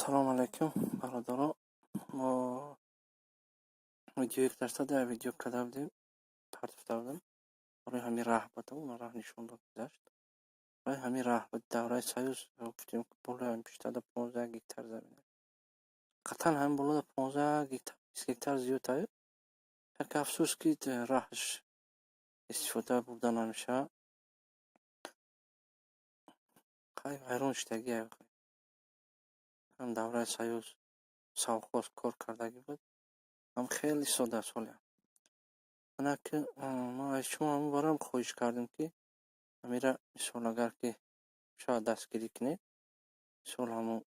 Салому алайкум, бародаро. Мо видеои гузашта дар видео карда будем, партофта будем. Барои ҳамин раҳ буда, он раҳ нишон дод, гузашт. Барои ҳамин раҳ буд, давраи Союз гуфтем, болои ҳамин пиштада 15 гектар замин аст. Қатъан ҳамин болода 15 гектар, 20 гектар зиёд аю. Як афсӯс, ки раҳаш истифода бурда намешавад. Хай, вайрон шудагӣ. Ҳам давраи Союз совхоз кор кардагӣ буд, ҳам хеле истодааст ҳолиам. Ана ки мо аз шумо ҳамин борам хоҳиш кардем, ки ҳамира, мисол, агар ки шояд дастгирӣ кунед, мисол, ҳамун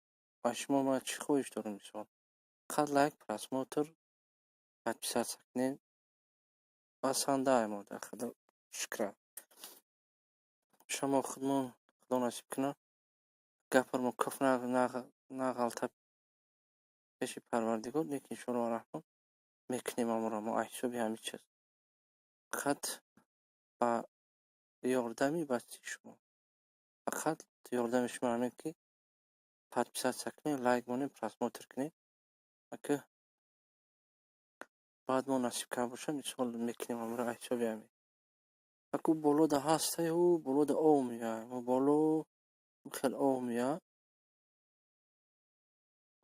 аз шумо ман чӣ хоҳиш дорам, мисол, фақат лайк, просмотр, подписаться кунед. Басанда мо дар худо шукра. Шумо худмон, Худо насиб кунад, гапаро куф нағалта пеши Парвардигор, лекин иншоаллоҳ Раҳмон мекунем ҳамонро мо аз ҳисоби ҳамин чиз. Фақат ба ёрдами басти шумо. Фақат ёрдами шумо ҳамин, ки подписаться кунед, лайк монед, просмотр кунед. Ака баъд мо насиб карда бошад, мисол, мекунем ҳамонро аз ҳисоби ҳамин. Аку болода ҳастаю, болода об меояд. Боло хеле об меояд.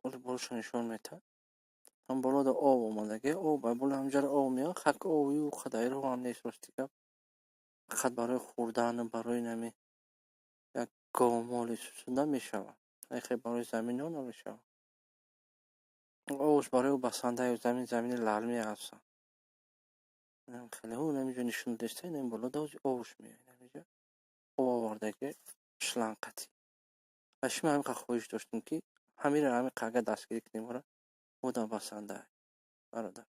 Оли болоша нишон медиҳад. Ҳам болода об омадагӣ, об боло ҳамҷара об меояд, хак оби қадар роҳам нест, рости гап. Фақат барои хӯрдану барои нами як говмоли сусуда мешавад. Хе барои заминҳо намешавад. Обш барои басандаи замин, замини лалмӣ ҳастанд. Хеле ҳаминҷо нишон додеста, ин болода обш меояд. Ҳаминҷо об овардагӣ шланг қатӣ. Аз шумо ҳамин қадр хоҳиш доштем, ки ҳаминро ҳамин қадр агар дастгирӣ кунем, ора одам басанда, бародар.